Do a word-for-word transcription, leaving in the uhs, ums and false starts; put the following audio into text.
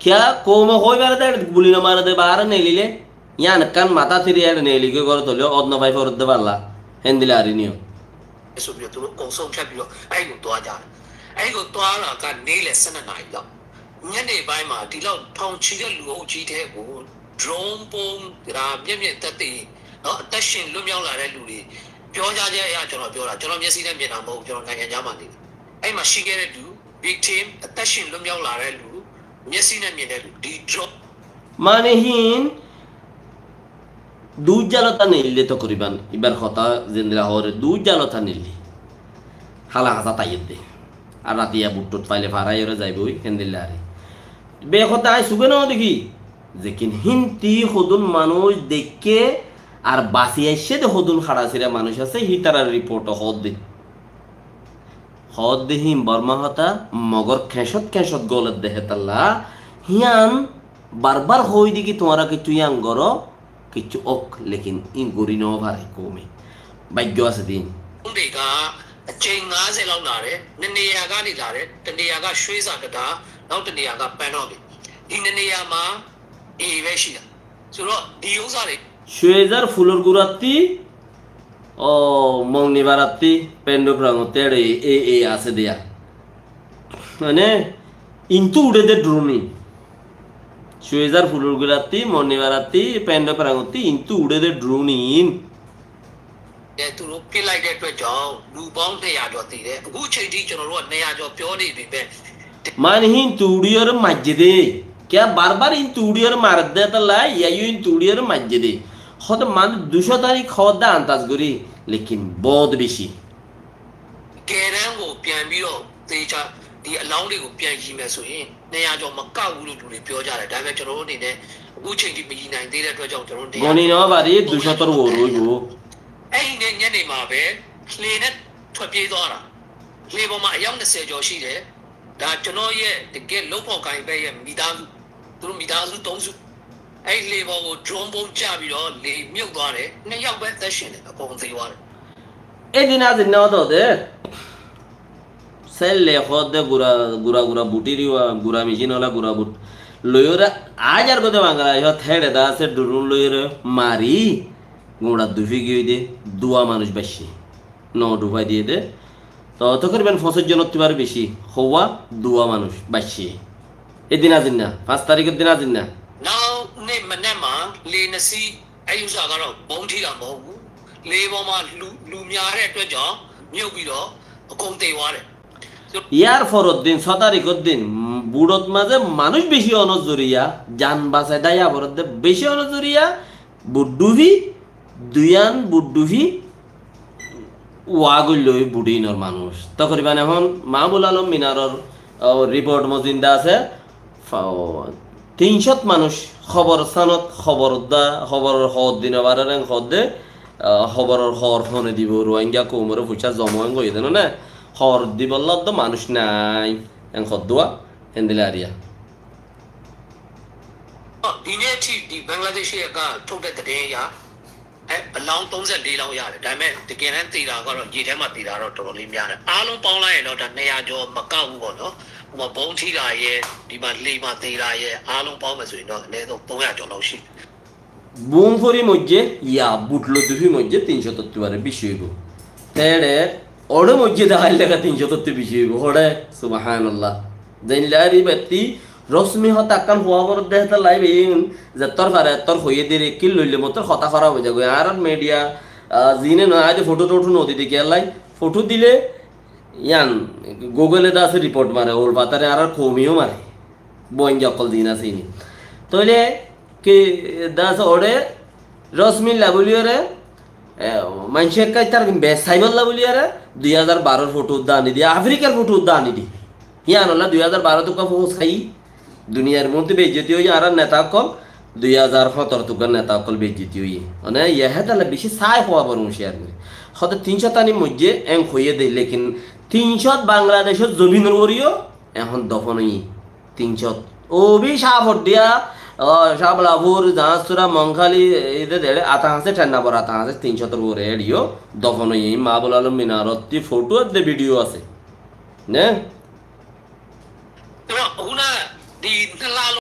Kiyá koume hoói fare de, guli no mare de, baáre neelile? Yían ekkán matá tiri eçe neeli goi górot óile ód no fai foredde balla. Héndilla ar iniyo. Eso biyo tulu kousom kiyá biyo. Ai go tuwa ja. Ai go tuwa la ka neele sena nai lo. Nyane bai ma di lo thong chi de lu ho chi de go. Drone bomb ra mye mye ta te. No, အသက်ရှင်လွတ်မြောက်လာတဲ့လူတွေ ပြောကြတဲ့အရ ကျွန်တော်ပြောတာ ကျွန်တော်မျက်စိနဲ့မြင်တာမဟုတ်ဘူး ကျွန်တော်နိုင်ငံခြားမှာနေတယ် အဲ့မှာရှိခဲ့တဲ့လူ victim အသက်ရှင်လွတ်မြောက်လာတဲ့လူ မျက်စိနဲ့မြင်တဲ့လူ ဒီ drone Mane híin, dujjalota neille tokoriban, ibar hotá zendilla hoóre, dujjalota neille. Hala hasá taiyedde. Ar ratiya buttut faile farai ore zaiboi, héndilla are. Be hotá añí suge no dekí. Zekin hínti hodún manúic deikké ar basi aiccé de hodún haçasira manúic asé, hítarar report hoódde. Hoódde híin Borma hotá, mogor keñcot keñcot goledde hétalla, hían barbar hoóide ki tuáñra kiccú yían goró, kiccú ók, lekin íin gorí no fare koume. Báiggo asé de íin. တွေက အကြိမ် ငါးဆယ် လောက်လာတယ်။ နှစ်နေရာကနေလာတယ်။ တစ်နေရာက ရွှေစာတံတား၊ နောက်တစ်နေရာက ပန်းတော်ပြင်။ ဒီနှစ်နေရာမှာ A ပဲရှိတာ။ ဆိုတော့ ဒီဥစ္စာတွေ Cuezar fulor gurattí, o, Mogni barattí, Pendo Prangottí, e, e, e, asé de yá. Mane, intú uçé de drone íin. Cuezar fulor gurattí, Mogni barattí, Pendo Prangottí, intú uçé de drone íin. နဲ့ သူတို့ပစ်လိုက်တဲ့အတွက်ကြောင့် လူပေါင်း နှစ်ရာကျော် သေတယ်။ အခုအချိန်ထိ ကျွန်တော်တို့က နှစ်ရာကျော် ပြောနေပေမဲ့ Mane híin tuçiyóre maijjé de. Kiyá barbar híin tuçiyóre maredde hétalla, yaiyo híin tuçiyóre maijjé de. Hoóde manúic dusó tarik hoódde antas gorí, lekin boóut beci. တကယ်တမ်းကို ပြန်ပြီးတော့ သေချာ ဒီအလောင်းတွေကို ပြန်ယူမယ်ဆိုရင် နှစ်ရာကျော် မကဘူးလို့ လူတွေပြောကြတယ်။ ဒါပေမဲ့ ကျွန်တော်တို့အနေနဲ့ အခုအချိန်ထိ မယူနိုင်သေးတဲ့အတွက်ကြောင့် ကျွန်တော်တို့ Goni no fari, dusótor uore óibo. အဲ့ဒီနေ့ညနေမှာပဲ လှေနဲ့ ထွက်ပြေးသွားတာ။ လှေပေါ်မှာ အယောက် နှစ်ဆယ်ကျော် ရှိတယ်။ ဒါ ကျွန်တော်ရဲ့ တကယ် လုပ်ဖော်ကိုင်ဖက်ရဲ့ မိသားစု၊ သူတို့ မိသားစု သုံးစု။ အဲ့ဒီလှေပေါ်ကို drone bomb ကျပြီးတော့ လှေမြုပ်သွားတယ်။ နှစ်ယောက်ပဲ အသက်ရှင်တယ်။ အကုန်သေသွားတယ်။ Édin azinna ódode, sélle hoódde gura, gura, gura buthíriwa, gura micín ola gura but loiyóre, añár gode Bangladecót héçe de asé, drone loiyóre mari, guñçat dufi giyói de, duwa manúic baiccé. No dufai diyé de. To, tokoriban foñsic zonottú baré beci, houwa duwa manúic baiccé. Édin azinna, fañs tarikor din azinna. နောက်နေ့မနက်မှာ လှေနှစ်စီး အဲ့ဥစ္စာကတော့ ဗုံးထိတာမဟုတ်ဘူး။ လှေပေါ်မှာ လူ၊ လူများတဲ့အတွက်ကြောင့် မြုပ်ပြီးတော့ အကုန်သေသွားတယ်။ Yar foror din, só tarikor din, mm, buçot mazé manúic beci ónor zoriya, jan basai dháiya foredde beci ónor zoriya, but dhufi, duiyan but dhufi, Wá goillói buthínor manúic. Tokoriban ehón Mahábul Alom Minaror, o, riport mozin de asé, fa-, o, tin cót manúic hóbor sanot, hóbor udda, hóboror hoódde no farer en hoódde, o, hóboror hoor hone dibo, Ruáingga koumoré fuicá zoma en hoiyé de no né, hoor dibolla udda manúic nái, en hoódduwa, endilla ariya. ဒီနေ့အထိ ဒီ ဘင်္ဂလားဒေ့ရှ်က ထုတ်တဲ့သတင်းအရ အဲ အလောင်း သုံးဆယ့်လေးလောင်း ရတယ်။ ဒါပေမဲ့ တကယ်တမ်း သေတာကတော့ ရေထဲမှာ သေတာတော့ တော်တော်လေးများတယ်။ အားလုံးပေါင်းလိုက်ရင်တော့ ဒါ နှစ်ရာကျော် မကဘူးပေါ့နော်။ ဟိုမှာ ဗုံးထိတာရယ်၊ ဒီမှာ လှေမှာ သေတာရယ်၊ အားလုံးပေါင်းမယ်ဆိုရင်တော့ အနည်းဆုံး သုံးရာကျော်လောက် ရှိတယ်။ Bum fori moijjé, ya, but loi dufi moijjé, tin cót ottú baré beci óibo. Tere, ore moijjé de aile ka tin cót ottú beci óibo, ore, subhanallah. Zainle ari batti, rosmi hotá ekkán hua foredde hétalla, ibe, zettór fare ettór hoiyé de, ekkil loile mottor hotá hóraf ói zagói. Añárar media, ah, zine no, aide foto-toto no di de kiyólla, foto dile, yián, Google e de asé report mare, ol fatare añárar koumi o mare. Boinja ókkol zin asé ini. Tóile ki das ore rosmilla buliyore, e, maincé ekka tar be saibolla buliyore, dui házar baror foto udda ani di, Afrikar foto udda ani di. Hiyanolla dui házar baro tukka foto sai, duniyar moddhe beizzoti óiye, añárar neta ókkol, dui házar hótoro tukka neta ókkol beizzoti óiye. Mane, ye hétalla beci sai howa boro huciyar gori. Hoto tin cót ani moijjé, en hoiye de, lekin tin cót Bangladecor zobinor uore o, ehón dofon óiye. Tin cót. Obi Cafoddiya, o, Cablapur, Jahansura, Mongkhali, ede dere, Atahañse, Thennabor Atahañse, tin cótor uore eriyo, dofon óiye, Mahábul Alom Minarot, ti foto ede video asé. Ne?